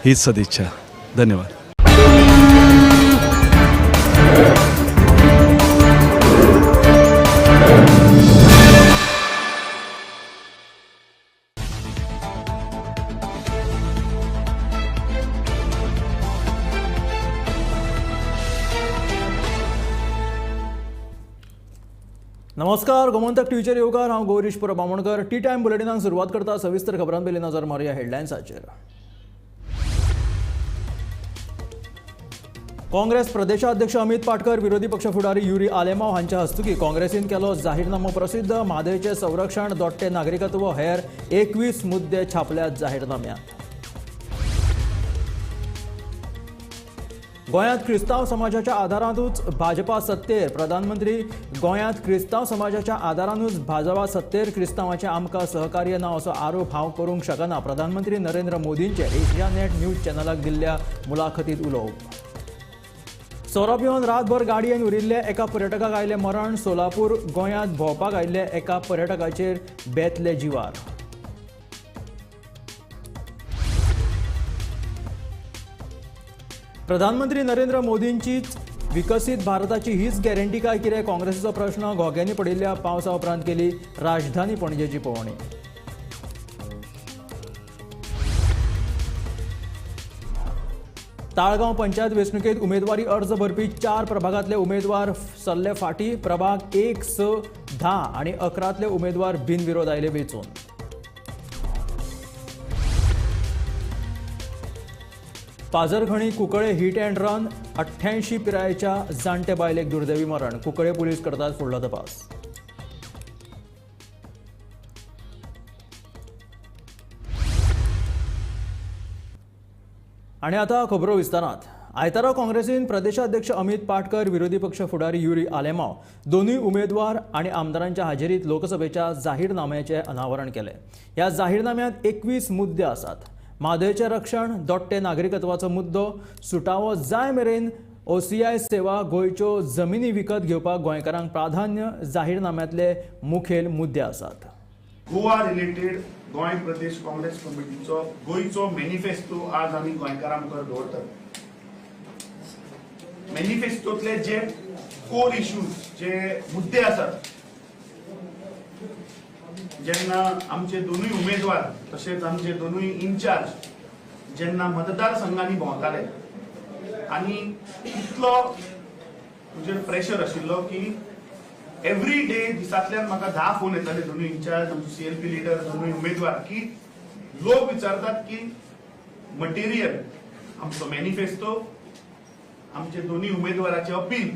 हीच सदिच्छा. धन्यवाद. नमस्कार, गोमंतक टीव्हीचेर येवकार. हांव गौरीश परब बामणकर. टी टायम बुलेटिनान सुरवात करता. सविस्तर खबरां पयलीं नजर मारुया हेडलायन्साचेर. काँग्रेस प्रदेशाध्यक्ष अमित पाटकर, विरोधी पक्ष फुडारी युरी आलेमाव हांच्या हस्तुकी काँग्रेसीन केलो जाहीरनामो प्रसिद्ध. म्हादयचें संरक्षण, दोट्टे नागरिकत्व हेर 21 मुद्दे छापल्यात जाहीरनाम्यांत. गोंयांत क्रिस्तांव समाजाच्या आदारानूच भाजपा सत्तेर. प्रधानमंत्री. गोंयांत क्रिस्तांव समाजाच्या आदारानूच भाजपा सत्तेर. क्रिस्तांवाचें आमकां सहकार्य ना असो आरोप हांव करूंक शकना, प्रधानमंत्री नरेंद्र मोदींचे एशिया नेट न्यूज चॅनलाक दिल्ल्या मुलाखतीत उलोवप. सोरो पिवन रातभर गाडयेन उरिल्ल्या एका पर्यटकाक आयलें मरण. सोलापूर गोंयांत भोंवपाक आयिल्ल्या एका पर्यटकाचेर बेतले जिवार. प्रधानमंत्री नरेंद्र मोदींचीच विकसीत भारताची हीच गॅरंटी काय कितें, काँग्रेसीचो प्रश्न. घोग्यांनी पडिल्ल्या पावसा उपरांत केली राजधानी पणजेची पळोवणी. ताळगांव पंचायत वेंचणुकेत उमेदवारी अर्ज भरपी 4 प्रभागांतले उमेदवार सरले फाटी. प्रभाग 1, 6, 10 आनी 11तले उमेदवार बिनविरोध आयले वेंचून. पाजरखणी कुंकळे हिट अँड रन. 88 पिरायेच्या जाणटे बायलेक दुर्दैवी मरण. कुंकळे पुलीस करतात फुडलो तपास. आनी आतां खबरो विस्तारांत. आयतारा काँग्रेसीन प्रदेशाध्यक्ष अमित पाटकर, विरोधी पक्ष फुडारी युरी आलेमाव दोनूय उमेदवार आनी आमदारांच्या हाजेरीत लोकसभेच्या जाहीरनाम्याचें अनावरण केलें. ह्या जाहीरनाम्यांत 21 मुद्दे आसात. म्हादयचें रक्षण, दोट्टे नागरिकत्वाचो मुद्दो सुटावो जाय मेरेन ओसीआय सेवा, गोंयच्यो जमिनी विकत घेवपाक गोंयकारांक प्राधान्य जाहीरनाम्यांतले मुखेल मुद्दे आसात. गोवा रिलेटेड गोंय प्रदेश काँग्रेस कमिटीचो गोंयचो मॅनिफेस्टो आज आमी गोंयकारां मुखार दवरतात. मॅनिफेस्टोतले जे कोर इश्यूज, जे मुद्दे आसात, जेन्ना आमचे दोनूय उमेदवार तशेंच आमचे दोनूय इन्चार्ज जेन्ना मतदारसंघांनी भोंवताले आनी इतलो म्हजेर प्रेशर आशिल्लो की एवरी डे दिसांतल्यान म्हाका 10 फोन येताले, दोनूय इन्चार्ज, आमचे सीएलपी लिडर, दोनूय उमेदवार, की लोक विचारतात की मटेरियल, आमचो मॅनिफेस्टो, आमचे दोनूय उमेदवाराचे अपील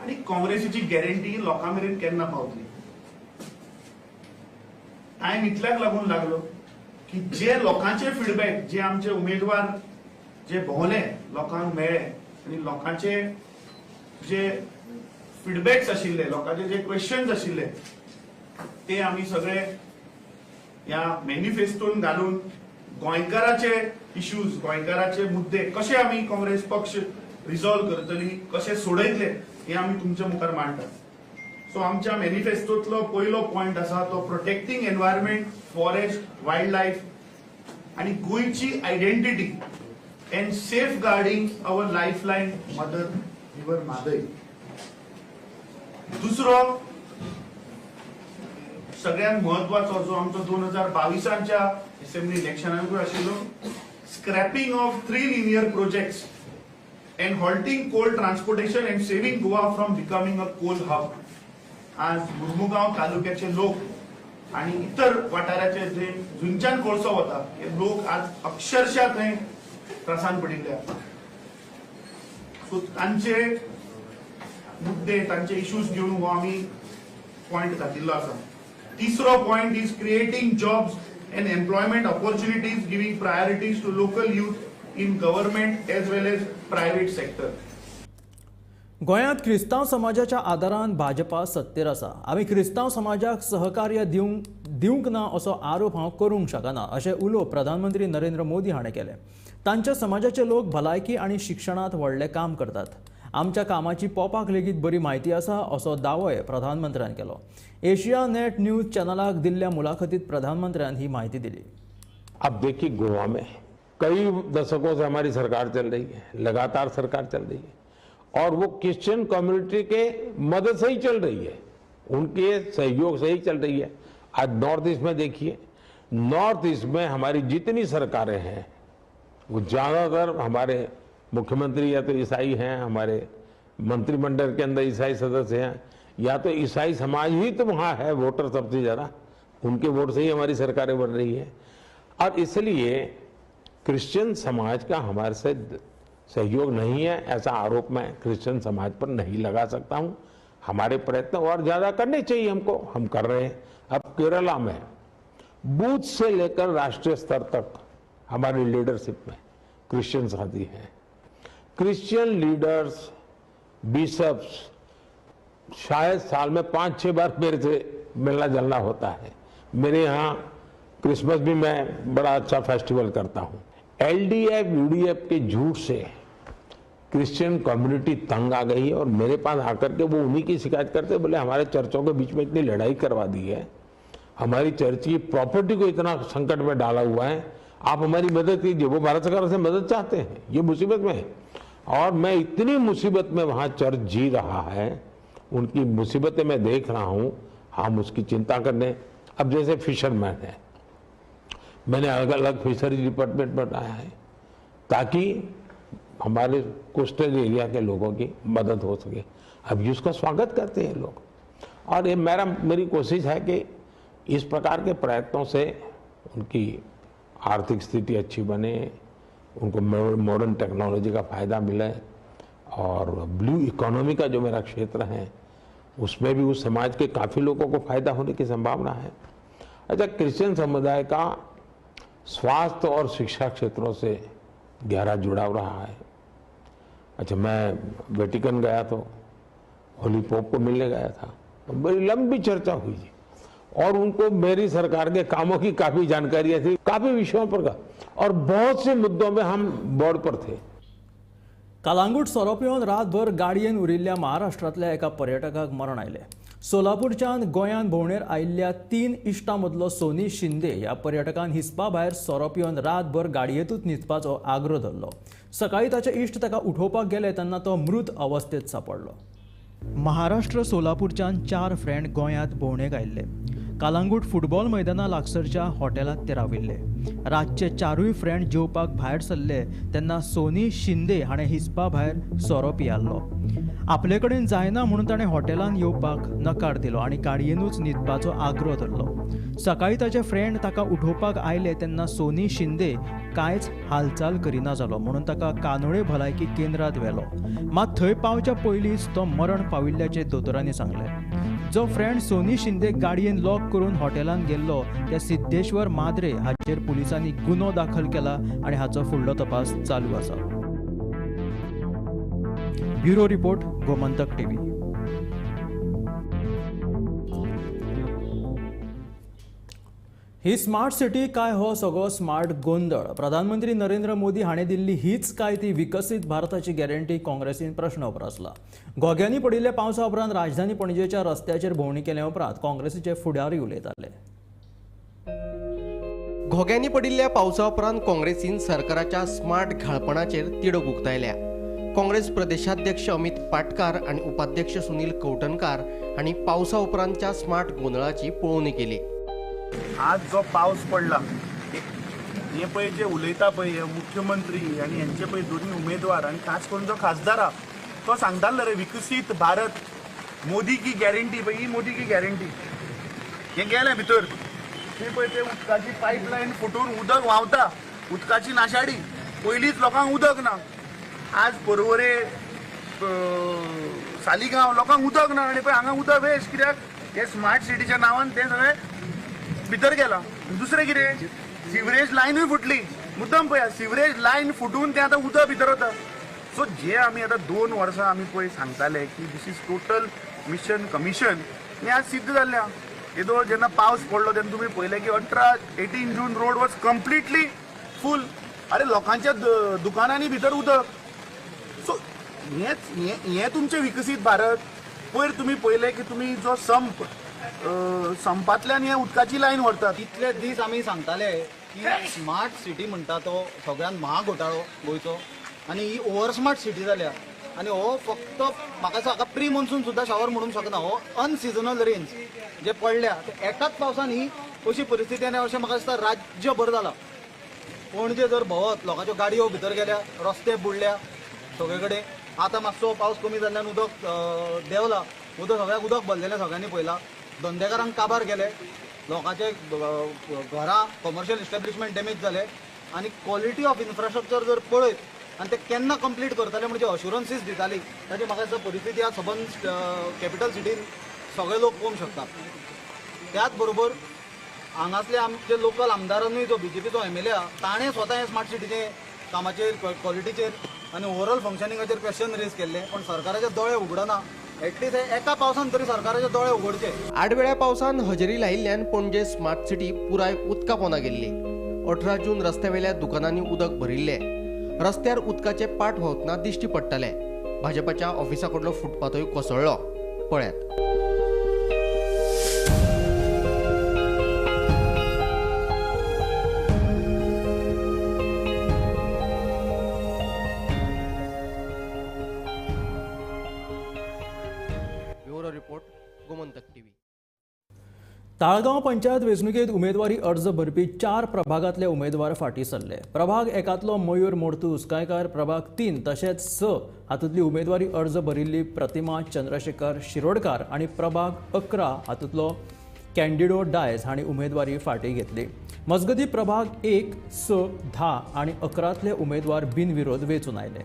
आनी काँग्रेसीची गॅरंटी लोकां मेरेन केन्ना पावतली. टायम इतल्याक लागून लागलो की जे लोकांचे फिडबॅक, जे आमचे उमेदवार जे भोंवले, लोकांक मेळ्ळे आनी लोकांचे जे फिडबॅक्स आशिल्ले, लोकांचे जे क्वेश्चन्स आशिल्ले ते आमी सगळे ह्या मॅनिफेस्टोन घालून गोंयकाराचे इश्यूज, गोंयकाराचे मुद्दे कशे आमी काँग्रेस पक्ष रिजॉल्व करतली, कशे सोडयतले हे आमी तुमच्या मुखार मांडटात. सो आमच्या मॅनिफेस्टोतलो पयलो पॉयंट आसा तो protecting environment, forest, wild life आनी गोंयची identity and safeguarding our life line mother river Mhadei. दुसरो सगळ्यात महत्वाचो जो आमचो 2022च्या असेंब्ली इलेक्शनाकूय आशिल्लो, scrapping of 3 linear projects and halting coal transportation and saving Goa from becoming a coal hub. आज मुर्मुगांव तालुक्याचे लोक आणि इतर वाठाराचे जे जुंच्यान कोळसो वता हे लोक आज अक्षरशः थंय त्रासान पडिल्ले आसा. सो तांचे मुद्दे, तांचे इश्यूज घेवन हो आमी पॉयंट घातिल्लो आसा. तिसरो point is creating jobs and employment opportunities, giving priorities to local youth in government as well as private sector. गोंयांत क्रिस्तांव समाजाच्या आदारान भाजपा सत्तेर आसा. आमी क्रिस्तांव समाजाक सहकार्य दिवंक ना असो आरोप हांव करूंक शकना, अशें उलोवप प्रधानमंत्री नरेंद्र मोदी हाणें केलें. तांच्या समाजाचे लोक भलायकी आनी शिक्षणांत व्हडलें काम करतात. आमच्या कामाची पोपाक लेगीत बरी म्हायती आसा असो दावोय प्रधानमंत्र्यान केलो. एशिया नेट न्यूज चॅनलाक दिल्ल्या मुलाखतीत प्रधानमंत्र्यान ही म्हायती दिली. अब देखिए गोवा में कई दशकों से हमारी सरकार चल रही है, लगातार सरकार चल रही है, और वो क्रिश्चियन कम्युनिटी के मदद से ही चल रही है, उनके सहयोग से ही चल रही है। आज नॉर्थ ईस्ट में देखिए, नॉर्थ ईस्ट में हमारी जितनी सरकारें हैं वो ज़्यादातर हमारे मुख्यमंत्री या तो ईसाई हैं, हमारे मंत्रिमंडल के अंदर ईसाई सदस्य हैं, या तो ईसाई समाज ही तो वहाँ है वोटर सबसे ज़्यादा, उनके वोट से ही हमारी सरकारें बन रही है। और इसलिए क्रिश्चियन समाज का हमारे से सहयोग नहीं है, ऐसा आरोप मैं क्रिश्चियन समाज पर नहीं लगा सकता हूँ। हमारे प्रयत्न और ज़्यादा करने चाहिए हमको, हम कर रहे हैं। अब केरला में बूथ से लेकर राष्ट्रीय स्तर तक हमारी लीडरशिप में क्रिश्चियन साथी हैं। क्रिश्चियन लीडर्स, बिशप्स शायद साल में 5-6 बार मेरे से मिलना जुलना होता है। मेरे यहाँ क्रिसमस भी मैं बड़ा अच्छा फेस्टिवल करता हूँ। एलडीएफ यूडीएफ के झूठ से क्रिश्चियन कम्युनिटी तंग आ गई है और मेरे पास आकर के वो उन्हीं की शिकायत करते, बोले हमारे चर्चों के बीच में इतनी लड़ाई करवा दी है, हमारी चर्च की प्रॉपर्टी को इतना संकट में डाला हुआ है, आप हमारी मदद कीजिए। वो भारत सरकार से मदद चाहते हैं, ये मुसीबत में है। और मैं इतनी मुसीबत में वहाँ चर्च जी रहा है, उनकी मुसीबतें मैं देख रहा हूँ, हम उसकी चिंता करने। अब जैसे फिशरमैन है, मैंने अलग अलग फिशरी डिपार्टमेंट बनाया है ताकि हमारे कोस्टल एरिया के लोगों की मदद हो सके। अब ये उसका स्वागत करते हैं लोग। और ये मेरी कोशिश है कि इस प्रकार के प्रयत्नों से उनकी आर्थिक स्थिति अच्छी बने, उनको मॉडर्न टेक्नोलॉजी का फ़ायदा मिले, और ब्लू इकोनॉमी का जो मेरा क्षेत्र है उसमें भी उस समाज के काफ़ी लोगों को फ़ायदा होने की संभावना है। अच्छा, क्रिश्चियन समुदाय का स्वास्थ्य और शिक्षा क्षेत्रों से गहरा जुड़ाव रहा है। अच्छा, मैं वेटिकन गया तो होली पोप को मिलने गया था, तो बड़ी लंबी चर्चा हुई और उनको मेरी सरकार के कामों की काफ़ी जानकारी थी, काफ़ी विषयों पर का, और बहुत से मुद्दों में हम बोर्ड पर थे। कालांगूट सोरो पिवन रातभर गाडयेन उरिल्ल्या महाराष्ट्रांतल्या एका पर्यटकाक मरण आयलें। सोलापूरच्यान गोंयांत भोंवडेर आयिल्ल्या 3 इश्टां मदलो सोनी शिंदे ह्या पर्यटकान हिसपा भायर सोरो पिवन रातभर गाडयेंतूच न्हिदपाचो आग्रो धरलो। सकाळीं ताचे इश्ट ताका उठोवपाक गेले तेन्ना तो मृत अवस्थेत सांपडलो। महाराष्ट्र सोलापूरच्यान 4 फ्रेंड गोंयांत भोंवडेक आयिल्ले। कालांगूट फुटबॉल मैदाना लागसरच्या हॉटेलांत ते राविल्ले। रातचे 4 फ्रेंड जेवपाक भायर सरले तेन्ना सोनी शिंदे हाणें हिसपा भायर सोरो पियाल्लो। आपले कडेन जायना म्हणून ताणें हॉटेलांत येवपाक नकार दिलो आनी गाडयेनूच न्हिदपाचो आग्रो धरलो। सकाळीं ताचे फ्रेंड ताका उठोवपाक आयले तेन्ना सोनी शिंदे कांयच हालचाल करिना जालो म्हणून ताका कानोळे भलायकी केंद्रांत व्हेलो। मात थंय पावच्या पयलींच तो मरण पाविल्ल्याचें दोतोरांनी सांगलें। जो फ्रेंड सोनी शिंदे गाडयेन लॉक करून हॉटेलांत गेल्लो त्या सिद्धेश्वर माद्रे हाचेर पुलिसांनी गुन्हो दाखल केला आनी हाचो फुडलो तपास चालू आसा। Bureau report, Gomantak TV. ही स्मार्ट सिटी काय हो सगळो स्मार्ट गोंदळ। प्रधानमंत्री नरेंद्र मोदी हाणें दिल्ली हीच काय ती विकसीत भारताची गॅरंटी काँग्रेसीन प्रश्न उप्रासला। घोग्यांनी पडिल्ल्या पावसा उपरांत राजधानी पणजेच्या रस्त्याचेर भोंवडी केल्या उपरांत काँग्रेसीचे फुडारी उलयताले। घोग्यांनी पडिल्ल्या पावसा उपरांत काँग्रेसीन सरकाराच्या स्मार्ट घाळपणाचेर तिडक उक्तायल्या। काँग्रेस प्रदेशाध्यक्ष अमित पाटकार आनी उपाध्यक्ष सुनील कवठणकार हांणी पावसा उपरांतच्या स्मार्ट गोंदळाची पळोवणी केली। आज जो पावस पडला हे पळय जे उलयता पळय हे मुख्यमंत्री आनी हेंचे पळय दोनूय उमेदवार आनी खास करून जो खासदार आहा तो सांगतालो रे विकसीत भारत मोदी की गॅरंटी। पळय ही मोदी की गॅरंटी हें गेलें भितर। थंय पळय ते उदकाची पायपलायन फुटून उदक व्हांवता, उदकाची नाशाडी, पयलींच लोकांक उदक ना। आज पर्वरे सालिगांव लोकांक उदक ना आनी पळय हांगा उदक वेस्ट कित्याक हे स्मार्ट सिटीच्या नांवान तें सगळें भितर गेला। दुसरें कितें सिवरेज लायनूय फुटली, मुद्दम पळया सिवरेज लायन फुटून तें आतां उदक भितर वता। सो जे आमी आतां 2 वर्सां आमी पळय सांगताले की this is total mission commission, हें आज सिद्ध जाल्लें आहा। येदोळ जेन्ना पावस पडलो तेन्ना तुमी पळयलें की 18 जून रोड वॉज कंप्लिटली फूल। अरे लोकांच्या दुकानांनी भितर उदक। सो हेंच हें तुमचें विकसीत भारत। पयर तुमी पळयलें की तुमी जो संप संपांतल्यान हे उदकाची लायन व्हरतात। इतले दीस आमी सांगताले की स्मार्ट सिटी म्हणटा तो सगळ्यात महाघोटाळो गोंयचो आनी ही ओवर स्मार्ट सिटी जाल्या. आनी हो फक्त म्हाका दिसता हाका प्री मॉन्सून सुद्दां शावर म्हणूंक शकना. हो अनसिजनल रेन्स जे पडल्या ते एकाच पावसान ही अशी परिस्थिती आनी अशें म्हाका दिसता राज्यभर जाला. पणजे जर भोंवत लोकांच्यो गाडयो भितर गेल्या, रस्ते बुडल्या सगळे कडेन. आतां मातसो पावस कमी जाल्ल्यान उदक देंवला, उदक सगळ्याक उदक भरलेलें सगळ्यांनी पळयलां. धंदेकारांक काबार केले, लोकांचे घरां कॉमर्शियल इस्टॅब्लिशमेंट डॅमेज जाले आनी क्वॉलिटी ऑफ इन्फ्रास्ट्रक्चर जर पळयत आनी ते केन्ना कंप्लीट करतले म्हणजे अश्युरन्सीस दिताली ताची म्हाका दिसता परिस्थिती आज सबंद कॅपिटल सिटीन सगळे लोक पळोवंक शकता. त्याच बरोबर हांगासले आमचे लोकल आमदारानूय जो बीजेपीचो एमएलए आहा ताणें स्वता हें स्मार्ट सिटीचे कामाचेर क्वॉलिटीचेर आनी ओवरऑल फंक्शनिंगाचेर क्वेश्चन रेज केल्ले, पण सरकाराचे दोळे उगडना. एटलीस्ट एका पावसान तरी सरकाराचे दोळे उगडचे. आडवेळ्या पावसान हजेरी लायिल्ल्यान पणजे स्मार्ट सिटी पुराय उदका पोंदा गेल्ली. 18 जून रस्त्यावेल्या दुकानांनी उदक भरिल्लें. रस्त्यार उदकाचे पाट व्हांवतना दिश्टी पडटाले. भाजपाच्या ऑफिसा कडलो फुटपाथूय कोसळ्ळो. पळयात. Report, Gomantak TV. Taleigao panchayat वेंचणुकेत उमेदवारी अर्ज भरपी 4 प्रभागांतले उमेदवार फाटीं सरले. प्रभाग 1 मयूर मोर्तू उसकायकार, प्रभाग 3 तशेंच 6 हातूंतली उमेदवारी अर्ज भरिल्ली प्रतिमा चंद्रशेखर शिरोडकार आनी प्रभाग 11 हातूंतलो कॅन्डिडो डायस हांणी उमेदवारी फाटीं घेतली. मजगतीं प्रभाग 1, 6, 10 आनी 11 उमेदवार बिनविरोध वेंचून आयले.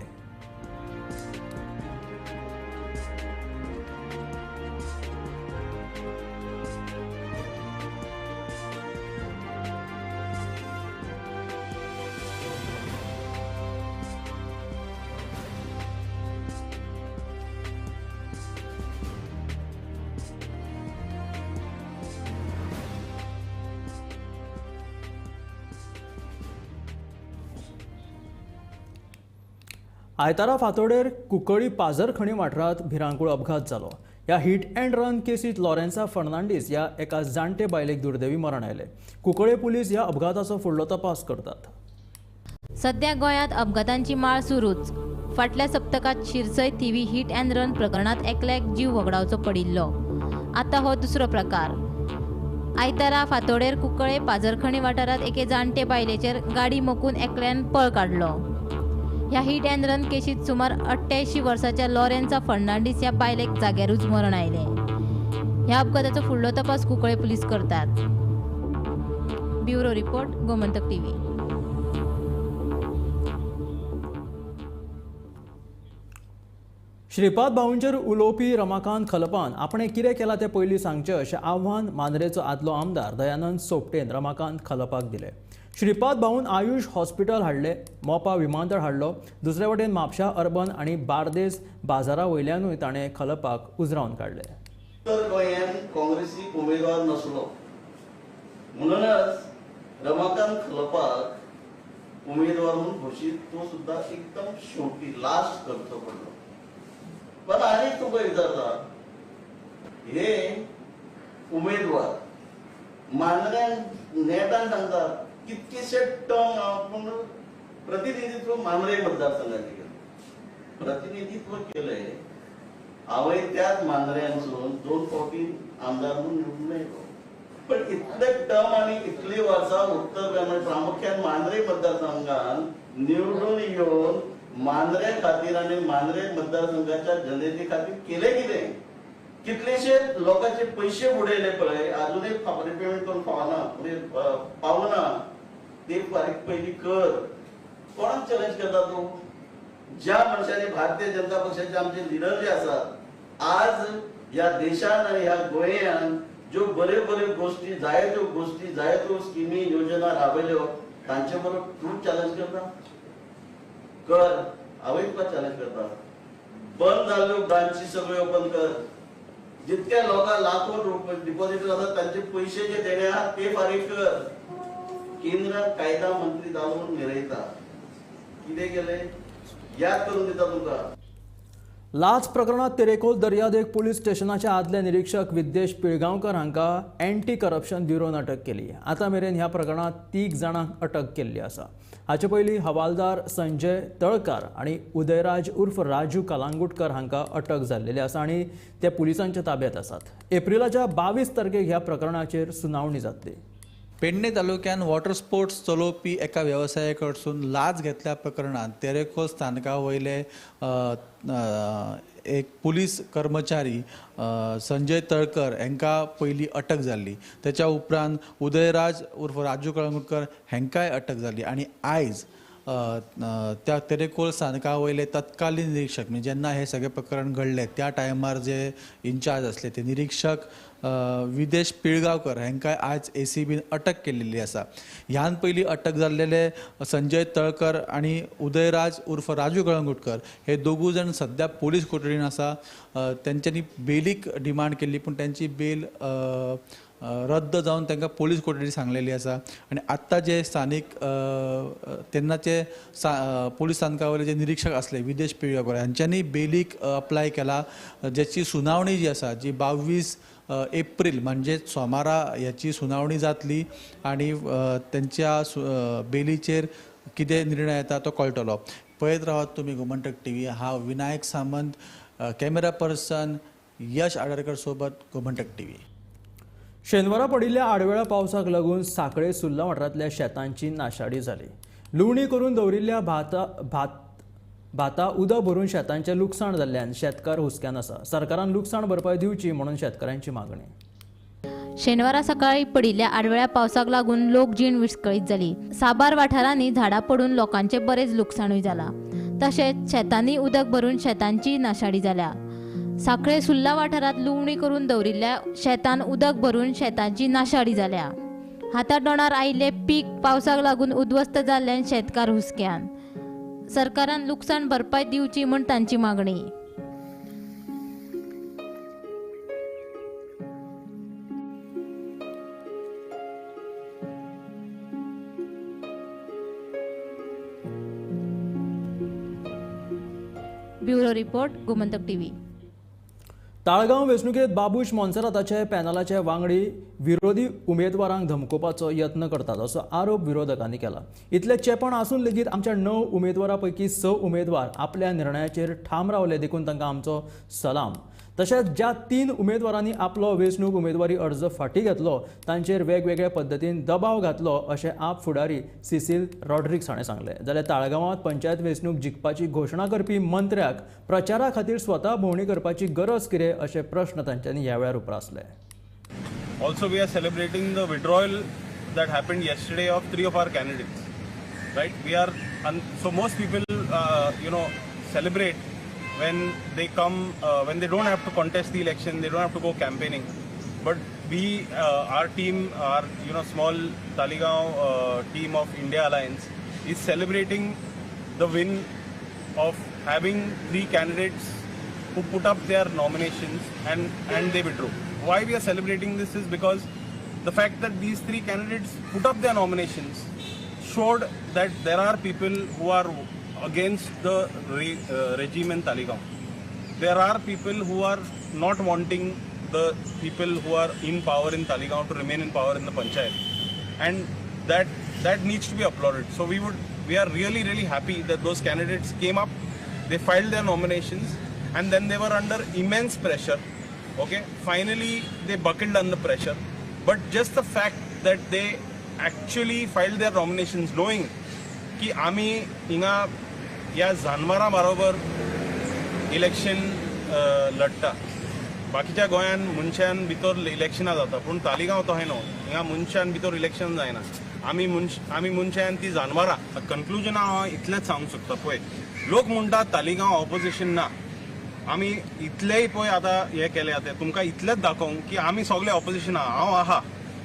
आयतारा फातोडेर कुंकळी पाजरखणी वाठारांत भिरांकूळ अपघात जालो. ह्या हिट अँड रन केसींत लॉरेन्सा फर्नांडीस ह्या एका जाणटे बायलेक दुर्दैवी मरण आयलें. कुंकळे पुलीस ह्या अपघाताचो फुडलो तपास करतात. सध्या गोंयांत अपघातांची माळ सुरूच. फाटल्या सप्तकांत शिरसय थिवी हिट अँड रन प्रकरणांत एकल्याक जीव वगडावचो पडिल्लो. आतां हो दुसरो प्रकार. आयतारा फातोडेर कुंकळे पाजरखणी वाठारांत एके जाणटे बायलेचेर गाडी मोखून एकल्यान पळ काडलो. ह्या हिट अँड रन केशीत सुमार 88 वर्साच्या लॉरेन्सा फर्नांडीस ह्या बायलेक जाग्यारूच मरण आयलें. ह्या अपघाताचो फुडलो तपास कुंकळे पुलीस करतात. Bureau report, Gomantak TV. Shripad भाऊंचेर उलोवपी रमाकांत खलपान आपणें कितें केलां तें पयलीं सांगचें अशें आव्हान मांद्रेचो आदलो आमदार दयानंद सोपटेन रमाकांत खलपाक दिलें. श्रीपाद भाऊन आयुष हॉस्पिटल हाडलें, मोपा विमानतळ हाडलो, दुसरे वटेन म्हापशा अर्बन आनी बार्देस बाजारा वयल्यानूय ताणें खलपाक उजरावन काडलें. उत्तर गोंयांत काँग्रेसीक उमेदवार नासलो म्हणूनच रमाकांत खलपाक उमेदवार म्हणून घोशीत तो सुद्धा एकदम शेवटी लास्ट करचो पडलो. पण आनी तुमकां विचारता, हे उमेदवार मांद्र्यान नेटान सांगता कितकेशे टर्म आपण प्रतिनिधित्व मांद्रे मतदारसंघाचे केलं, प्रतिनिधित्व केलंय. हांवें त्याच मांद्र्यांसून 2 फावटी आमदार म्हणून निवडून आयलो. पण इतले टर्म आनी इतली वर्सां उत्तर गोंय प्रामुख्यान मांद्रे मतदारसंघान निवडून येवन मांद्रे खातीर आनी मांद्रे मतदारसंघाच्या जनते खातीर केले कितें? कितलेशे लोकांचे पयशे बुडयले पळय, अजूनय रिपेमेंट करून पावना, पावना. ते फारीक पयली कर. कोणाक चॅलेंज करता तूं? ज्या मनशांनी भारतीय जनता पक्षाचे आमचे लिडर जे आसात आज ह्या देशान आनी ह्या गोंयान ज्यो बऱ्यो बऱ्यो गोष्टी, जायत्यो गोष्टी, जायत्यो स्किमी योजना राबयल्यो तांचे बरोबर तूं चॅलेंज करता? कर. हांवूय तुका चॅलेंज करता. बंद जाल्ल्यो ब्रांची सगळ्यो ओपन कर. जितक्या लोकांक लाखो रुपये डिपॉझिट आसात तांचे पयशे जे देणे आहात ते फारीक कर. केंद्रात कायदा मंत्री जावन मिरयता कितें केलें याद करून दिता तुमकां. लाच प्रकरणात तेरेखोल दर्यादेग पोलीस स्टेशनाचे आदले निरीक्षक विद्येश पिळगांवकर हांकां एंटी करप्शन ब्युरोन अटक केली. आतां मेरेन ह्या प्रकरणात 3 जाणांक अटक केल्ली आसा. हाचे पयलीं हवालदार संजय तळकार आनी उदयराज उर्फ राजू कलांगुटकर हांकां अटक जाल्लेली आसा आनी ते पुलिसांच्या ताब्यात आसात. एप्रिलाच्या 22 तारखेक ह्या प्रकरणाचेर सुनावणी जातली. पेडणे तालुक्यान वॉटर स्पोर्ट्स चलोवपी एका वेवसाया कडसून लाच घेतल्या प्रकरणांत तेरेखोल स्थानका वयले एक पुलीस कर्मचारी संजय तळकर हांकां पयली अटक जाल्ली. तेच्या उपरांत उदयराज उर्फ राजू कळंगुटकर हांकांय अटक जाली आनी आयज त्या तेरेखोल स्थानका वयले तत्कालीन निरीक्षक म्हणजे जेन्ना हें सगळें प्रकरण घडलें त्या टायमार जे इन्चार्ज आसले ते निरीक्षक विदेश पिळगांवकर हांकां आज एसीबीन अटक केल्ली आसा. ह्यान पयलीं अटक जाल्लेले संजय तळकर आनी उदयराज उर्फ राजू कळंगुटकर हे दोगूय जाण सद्या पोलीस कोठडीन आसा. तेंच्यांनी बेलीक डिमांड केल्ली पूण तेंची बेल रद्द जावन तांकां पोलीस कोठडी सांगलेली आसा. आनी आत्तां जे स्थानीक तेन्नाचे पोलीस स्थानका वयले जे निरीक्षक आसले विदेश पिळगांवकर हांच्यांनी बेलीक अप्लाय केला, ज्याची सुनावणी जी आसा जी 22 एप्रील म्हणजे सोमारा ह्याची सुनावणी जातली आनी तेंच्या बेलीचेर कितें निर्णय येता तो कळटलो. पळयत रावात तुमी गोमंतक टीव्ही. हांव विनायक सामंत, कॅमेरा पर्सन यश आडरकर सोबत गोमंतक टीव्ही. शेनवारा पडिल्ल्या आडवेळ्या पावसाक लागून सांखळे सुर्ला वाठारांतल्या शेतांची नाशाडी जाली. लुवणी करून दवरिल्ल्या भाता उदक भरून शेतांचें लुकसाण जाल्ल्यान शेतकार हुस्क्यान आसा. सरकारान लुकसाण भरपाय दिवची म्हणून शेतकारांची मागणी. शेनवारा सकाळी पडिल्ल्या आडवेळ्या पावसाक लागून लोकजीण विस्कळीत जाली. साबार वाठारांनी झाडां पडून लोकांचें बरेंच लुकसाणूय जालां. तशेंच शेतांनी उदक भरून शेतांची नाशाडी जाल्या. सांखळे सुर्ला वाठारांत लुवणी करून दवरिल्ल्या शेतान उदक भरून शेतांची नाशाडी जाल्या. हाता तोंडार आयिल्लें पीक पावसाक लागून उद्ध्वस्त जाल्ल्यान शेतकार हुस्क्यान. सरकारान लुकसाण भरपाय दिवची म्हूण तांची मागणी. Bureau report, Gomantak TV. Taleigao वेंचणुकेंत बाबूश मोन्सेराताचे पॅनलाचे वांगडी विरोधी उमेदवारांक धमकोवपाचो यत्न करतात असो आरोप विरोधकांनी केला. इतलें चेपण आसून लेगीत आमच्या 9 उमेदवारां पैकी 6 उमेदवार आपल्या निर्णयाचेर ठाम रावले देखून तांकां आमचो सलाम. तशेंच ज्या 3 उमेदवारांनी आपलो वेंचणूक उमेदवारी अर्ज फाटीं घेतलो तांचेर वेगवेगळ्या पद्दतीन दबाव घातलो अशें आप फुडारी सिसील रॉड्रिक्स हाणें सांगलें. जाल्यार ताळगांवांत पंचायत वेंचणूक जिखपाची घोशणा करपी मंत्र्याक प्रचारा खातीर स्वता भोंवडी करपाची गरज कितें अशे प्रश्न तांच्यांनी ह्या वेळार उप्रासले. Also, we are celebrating the withdrawal that happened yesterday of 3 of our candidates. Right? We are so most people, celebrate when they come, when they don't have to contest the election, they don't have to go campaigning. But we, our team, our small Taleigao team of India Alliance is celebrating the win of having 3 candidates who put up their nominations and they withdrew. Why we are celebrating this is because the fact that these 3 candidates put up their nominations showed that there are people who are against the regime in Taleigao. There are people who are not wanting the people who are in power in Taleigao to remain in power in the panchayat, and that needs to be applauded. So we are really, really happy that those candidates came up, they filed their nominations, and then they were under immense pressure. Okay, finally they buckled under pressure, but just the fact that they actually filed their nominations knowing की आमी हिंगा ह्या जानवरां बरोबर election लढटा. बाकीच्या गोंयान मनशान भितर इलेक्शनां जाता, पूण तालिगांव तशें न्हू. हिंगा मनशान भितर इलेक्शन जायना. आमी मनशान ती जानवरां. कन्क्लुजन हांव इतलेंच सांगूंक शकता. पळय, लोक म्हणटात तालिगांव ऑपोजिशन ना. आमी इतलेय पळय आतां हें केलें, आतां तुमकां इतलेंच दाखोवंक की आमी सगळे ऑपोजिशन आहा. हांव आहा,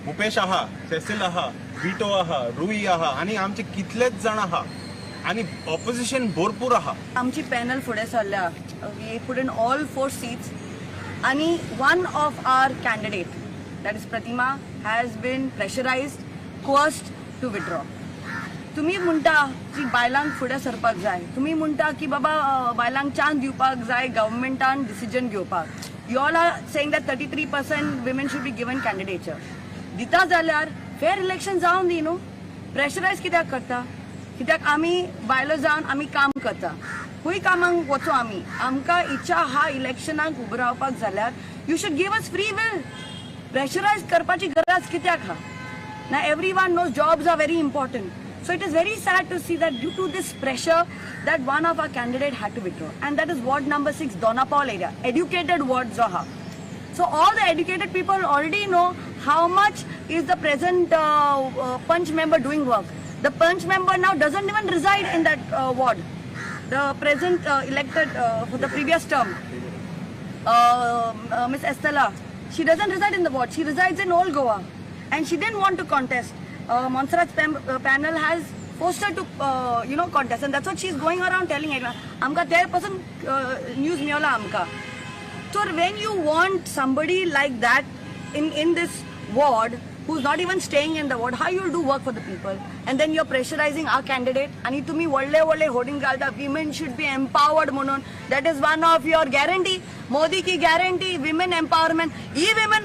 भुपेश आहा, सेसील आहा, विटो आहा, रुई आहा, आनी आमचे कितलेच जाण आहा आनी ऑपोजिशन भरपूर आहा. आमची पॅनल फुडें सरल्या, we put in all 4 seats आनी one of our candidate, that is Pratima, has been pressurised, coerced to withdraw. तुमी म्हणटा की बायलांक फुडें सरपाक जाय, तुमी म्हणटा की बाबा बायलांक चान्स दिवपाक जाय गव्हर्मेंटान डिसिजन घेवपाक. You all are saying that 33% women should be given candidature. दिता जाल्यार फेर इलेक्शन जावन दी न्हू, प्रेशरायज कित्याक करता? कित्याक आमी बायलो जावन आमी काम करता, खूंय कामांक वचो आमी, आमकां इच्छा आहा इलेक्शनाक उबो रावपाक जाल्यार you should give us free will. Pressurise करपाची गरज कित्याक आहा? ना everyone knows jobs are very important. So it is very sad to see that due to this pressure that one of our candidate had to withdraw, and that is ward number 6, Dona Paula area, educated ward जो आहा. So all the educated people already know how much is the present Panch member doing work. The Panch member now doesn't even reside in that ward. The present elected for the previous term, Miss Estella, she doesn't reside in the ward. She resides in Old Goa, and she didn't want to contest. Montserrat's panel has forced her to, contest, and that's what she's going around telling everyone. Amka there person news miola amka. So when you want somebody like that in this ward, who's not even staying in the ward, how you'll do work for the people? And then you're pressurizing our candidate. And tumi vadle vadle hoarding ghalta, women should be empowered म्हणून. That is one of your guarantee. Modi ki guarantee, women empowerment. E women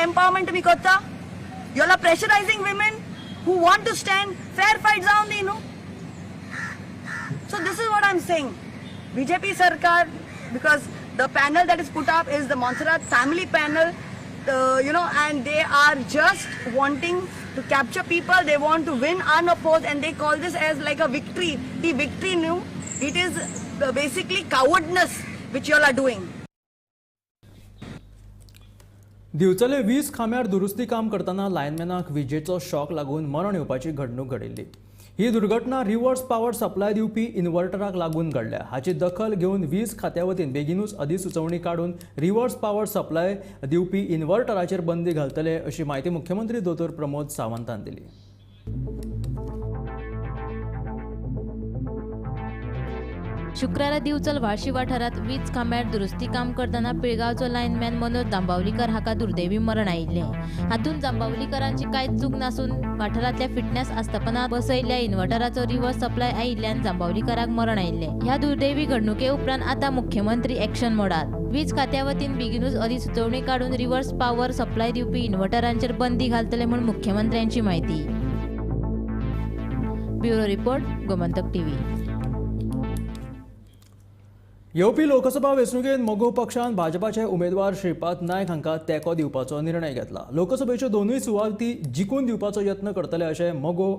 empowerment tumi karta? You all are pressurizing women who want to stand fair fight जावन दी न्हू. So this is what I'm saying. BJP sarkar, because the panel that is put up is the Montserrat family panel, and they are just wanting to capture people. They want to win unopposed, and they call this as like a victory. The victory new, it is basically cowardness which you all are doing. Divchale वीज खांब्यार दुरुस्ती काम करतना लायनमॅनाक विजेचो shock लागून मरण येवपाची घडणूक घडिल्ली. ही दुर्घटना रिव्हर्स पॉवर सप्लाय दिवपी इन्व्हर्टराक लागून घडल्या. हाची दखल घेवन वीज खात्या वतीन बेगीनूच अधिसुचोवणी काडून रिव्हर्स पॉवर सप्लाय दिवपी इन्व्हर्टराचेर बंदी घालतले अशी म्हायती मुख्यमंत्री दोतोर प्रमोद सावंतान दिली. शुक्रारा दिवचल व्हाळशी वाठारांत वीज खांब्यार दुरुस्ती काम करतना पिळगांवचो लायनमॅन मनोज जांबावलीकर हाका दुर्दैवी मरण आयिल्लें. हातूंत जांबावलीकरांची कांयच चूक नासून वाठारांतल्या फिटनेस आस्थापनांत बसयिल्ल्या इन्व्हर्टराचो रिव्हर्स सप्लाय आयिल्ल्यान जांबावलीकराक मरण आयिल्लें. ह्या दुर्दैवी घडणुके उपरांत आतां मुख्यमंत्री एक्शन मोडात. वीज खात्या वतीन बेगीनूच अधिसुचोवणी काडून रिव्हर्स पॉवर सप्लाय दिवपी इन्व्हर्टरांचेर बंदी घालतले म्हूण मुख्यमंत्र्यांची म्हायती. Bureau report, Gomantak TV. येवपी लोकसभा वेंचणुकेंत मगो पक्षान भाजपाचे उमेदवार श्रीपाद नायक हांकां तेंको दिवपाचो निर्णय घेतला. लोकसभेच्यो दोनूय सुवाती जिखून दिवपाचो यत्न करतले अशें मगो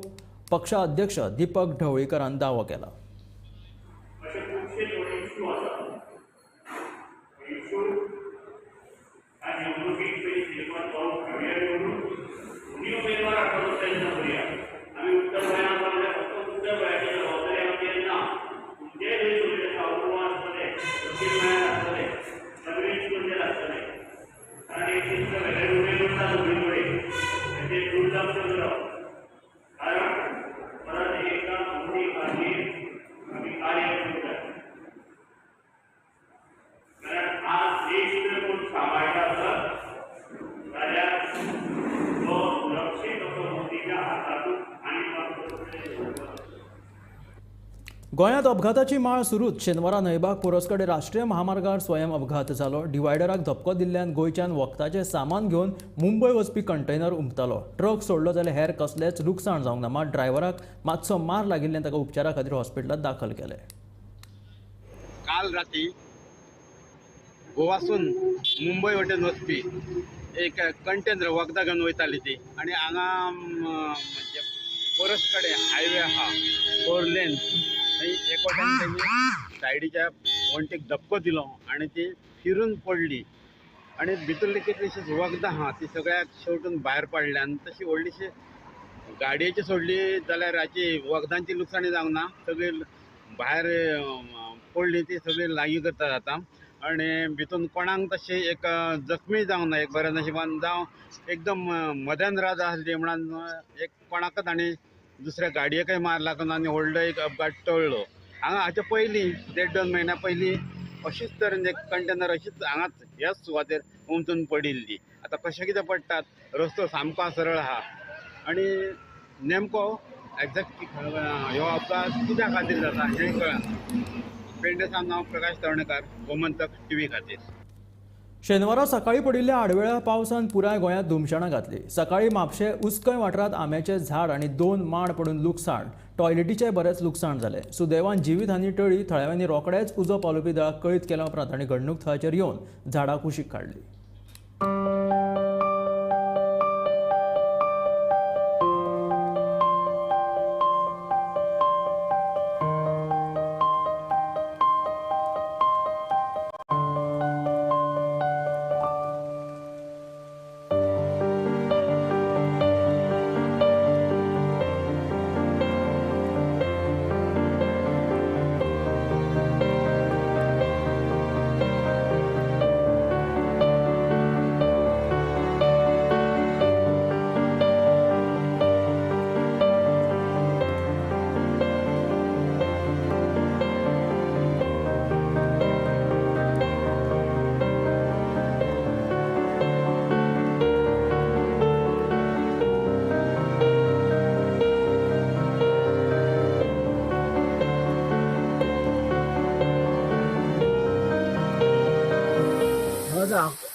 पक्षाध्यक्ष दीपक ढवळीकरान दावो केला. गोंयांत अपघाताची माळ सुरूच. शेनवारा न्हयबाग पोरसकडे राष्ट्रीय महामार्गार स्वयं अपघात जालो. डिवायडराक धपको दिल्ल्यान गोंयच्यान वखदाचें सामान घेवन मुंबय वचपी कंटेनर उमतालो. ट्रक सोडलो जाल्यार हेर कसलेंच लुकसाण जावंक ना, मात ड्रायव्हराक मातसो मार लागिल्ल्यान ताका उपचारा खातीर हॉस्पिटलांत दाखल केलें. काल राती गोवासून मुंबय वटेन वचपी एक कंटेनर वखदां घेवन वयताली ती आनी हांगा पोरस कडेन हायवे आहा 4 लेन, थंय एक वटेन तेणी सायडीच्या वण्टीक धपको दिलो आनी ती फिरून पडली आनी भितरली कितलीशीच वखदां आहा ती सगळ्याक शेवटून भायर पडल्या आनी तशी व्हडलीशी गाडयेची सोडली जाल्यार हाची वखदांची लुकसाणी जावंक ना, सगळी भायर पडली ती सगळी लागीं करतात आतां आनी भितून कोणाक तशी एक जखमी जावंक ना, एक बऱ्या नशिबान जावं एकदम मध्यान रात आसली म्हणून एक कोणाकच आनी दुसऱ्या गाडयेकय मार लागून आनी व्हडलो एक अपघात टळ्ळो. हांगा हाचे पयलीं 1.5-2 म्हयन्या पयलीं अशीच तरेन एक कंटेनर अशीच हांगाच ह्याच सुवातेर उमथून पडिल्ली. आतां कशें कितें पडटात, रस्तो सामको सरळ आहा आनी नेमको एग्जॅक्ट ह्यो अपघात कित्या खातीर जाता हें कळना. पेडणे सावन हांव प्रकाश तवणेकर, गोमंतक टीव्ही खातीर. शेनवारा सकाळी पडिल्ल्या आडवेळ्या पावसान पुराय गोंयांत धुमशणां घातली. सकाळी म्हापशें उसकय वाठारांत आंब्याचें झाड आनी 2 माड पडून लुकसाण, टॉयलेटीचें बरेंच लुकसाण जालें. सुदैवान जिवीत हानी टळ्ळी. थळाव्यांनी रोखडेच उजो पालोवपी दळाक कळीत केल्या उपरांत तांणी घडणूक थळाचेर येवन झाडां कुशीक काडली.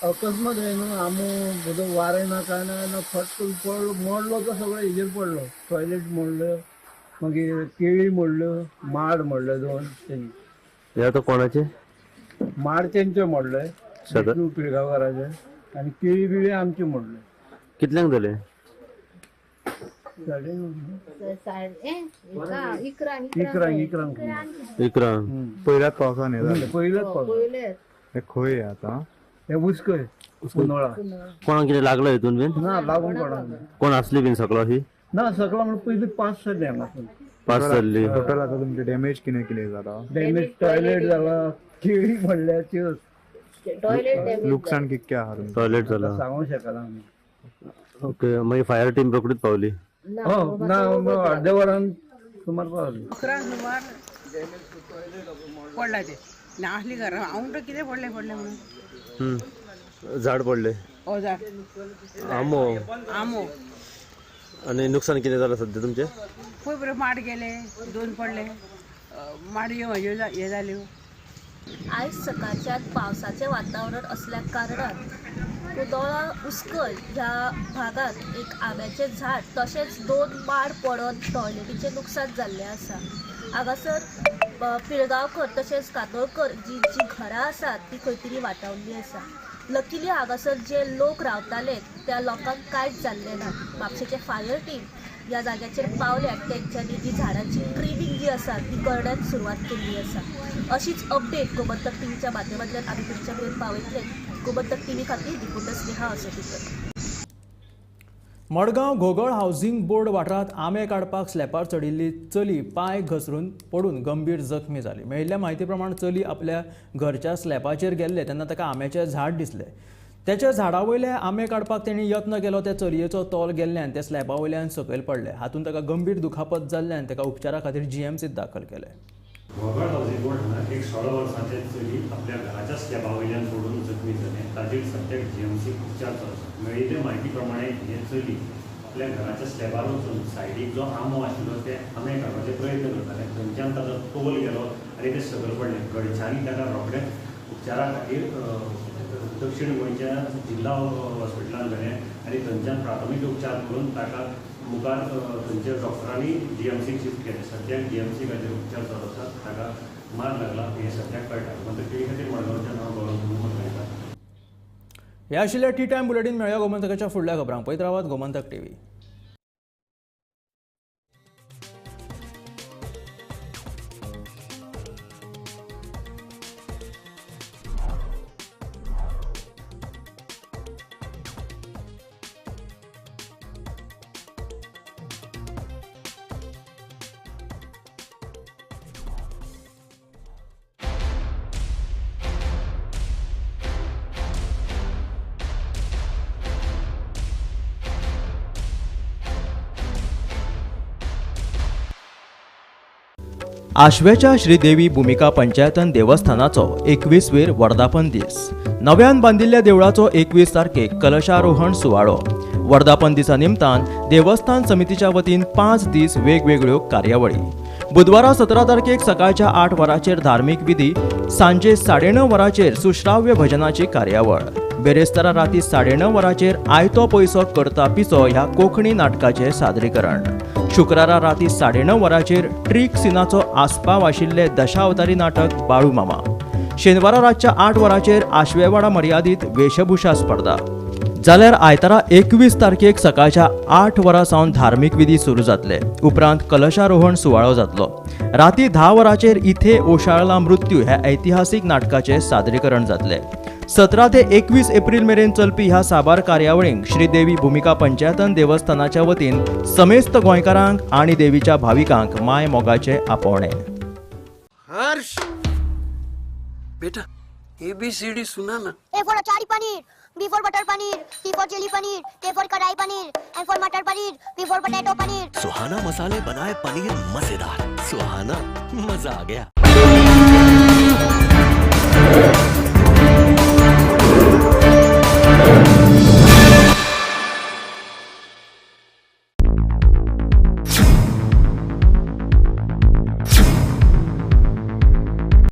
अकस्मात हे न्हू आमो बरो वारें ना काय ना फट पडलो, मोडलो तो सगळो हेजेर पडलो. टॉयलेट मोडलो, मागीर केळी मोडल्यो, माड मोडले 2 तेणी. हे आतां कोणाचे माड तेंचे मोडले, विष्णू पिळगांवकाराचे, आनी केळी बिळी आमचे मोडले. कितल्यांक जाले? 11:11. पयल्याच पावसान हे जालें. पयल्याच पावसान. हे खंय आतां? हे उसकय पुनोळा. कोणाक कितें लागलो हितून बीन? ना लागून कोणाक. कोण आसली बीन सकलो ही? ना सकलो म्हणून पयलीं पास जाली हांगासून. पास जाल्ली. टोटल आतां तुमचे डॅमेज कितें कितें जाला? डॅमेज टॉयलेट जाला, केळी मोडल्या, त्यो लुकसाण कितकें आहा? टॉयलेट जाला सांगूंक शकना आमी. ओके, मागीर फायर टीम रोखडीच पावली? हो ना, अर्द्या वरान सुमार पावली. 11 सुमार पडला ते नासली घरा. हांव म्हणटा कितें पडलें पडलें म्हणून. झाड पडले? हो झाड. आंबो. आंबो. आनी नुकसान कितें जालां सद्या तुमचें? पळय बरें माड गेले, 2 पडले, माडयो हे जाल्यो. आयज सकाळच्यान पावसाचें वातावरण असल्या कारणान कुदोळा उसकय ह्या भागांत एक आंब्याचें झाड तशेंच 2 माड पडून टॉयलेटीचें नुकसान जाल्लें आसा. हांगासर पिळगांवकर तशेंच कातोळकर जी जी घरां आसात ती खंय तरी वाटावल्ली आसा. लकीली हांगासर जे लोक रावताले त्या लोकांक कांयच जाल्लें ना. म्हापशेचे फायर टीम ह्या जाग्याचेर पावल्या, तेंच्यांनी जी झाडांची ट्रिमींग जी आसा ती करण्याक सुरवात केल्ली आसा. अशीच अपडेट गोमंतक टीव्हीच्या माध्यमांतल्यान आमी तुमच्या मेरेन पावयतले. गोमंतक टीव्ही खातीर reporter Sneha असोटीकर. Madgaon घोगळ housing board वाठारांत आंबे काडपाक स्लॅपार चडिल्ली चली पांय घसरून पडून गंभीर जखमी जाली. मेळिल्ल्या म्हायती प्रमाण चली आपल्या घरच्या स्लॅपाचेर गेल्ले तेन्ना ताका आंब्याचें झाड दिसलें. त्याच्या झाडा वयले आंबे काडपाक तेणी यत्न केलो. त्या चलयेचो तोल गेल्ल्यान ते स्लॅपा वयल्यान सकयल पडले. हातूंत ताका गंभीर दुखापत जाल्ल्यान ताका उपचारा खातीर जीएमसीत दाखल केलें. घोगळ हावसिंग बोर्ड हांगा एक 16 वर्सांचे चली आपल्या घराच्या स्लॅबा वयल्यान पडून जखमी जालें. ताचेर सद्याक जीएमसीक उपचार चालू आसा. मेळिल्ले म्हायती प्रमाणे हे चली आपल्या घराच्या स्लॅबार वचून सायडीक जो आंबो आशिल्लो ते आंबे काडपाचे प्रयत्न करताले. थंयच्यान ताचो तोल गेलो आनी ते सकयल पडलें. घरच्यांनी ताका रोखडेंच उपचारा खातीर दक्षिण गोंयच्या जिल्हा हॉस्पिटलांत व्हेलें आनी थंयच्यान प्राथमीक उपचार करून ताका मुखार थंयच्या डॉक्टरांनी जीएमसीक शिफ्ट केलें. सद्याक जीएमसी खातीर उपचार चालू आसात. ताका मार लागला हें सद्याक कळटा. गोमंतक टीव्ही खातीर मडगांवच्यान हांव गौरव मुखार. हे आशिल्ले टी टायम बुलेटीन. मेळया गोमंतकाच्या फुडल्या खबरांक. पळयत रावात गोमंतक टीव्ही. आश्वेच्या श्रीदेवी भुमिका पंचायतन देवस्थानाचो 21वेर वर्धापन दीस. नव्यान बांदिल्ल्या देवळाचो 21 तारखेक कलशारोहण सुवाळो. वर्धापन दिसा निमतान देवस्थान समितीच्या वतीन 5 दीस वेगवेगळ्यो कार्यावळी. बुधवारा 17 तारखेक सकाळच्या 8 वरांचेर धार्मीक विधी, सांजे 9:30 वरांचेर सुश्राव्य भजनाची कार्यावळ. बेरेस्तारा राती 9:30 वरांचेर आयतो पयसो करता पिसो ह्या कोंकणी नाटकाचें सादरीकरण. शुक्रारा राती 9:30 वरांचेर ट्रीक सिनाचो आस्पाव आशिल्ले दशावतारी नाटक बाळू मामा. शेनवारा रातच्या 8 वरांचेर आश्वेवाडा मर्यादीत वेशभूषा स्पर्धा. जाल्यार आयतारा 21 तारखेक सकाळच्या 8 वरां सावन धार्मीक विधी सुरू जातले. उपरांत कलशारोहण सुवाळो जातलो. राती 10 वरांचेर इथे ओशाळला मृत्यू ह्या ऐतिहासीक नाटकाचें सादरीकरण जातलें. 17 ते 21 एप्रिल मेरेन चलपी ह्या साबार कार्यावळींक श्रीदेवी भुमिका पंचायतन देवस्थानाच्या वतीन समेस्त गोंयकारांक आनी देवीच्या भाविकांक माय मोगाचें आपोवणें. हर्ष बेटा ABCD सुना ना. A for achari paneer, B for butter paneer, C for chilli paneer, K for kadai paneer, M for matar paneer, P for potato paneer. Suhana मसाले बनाए पनीर मजेदार. सुहाना मजा आ गया.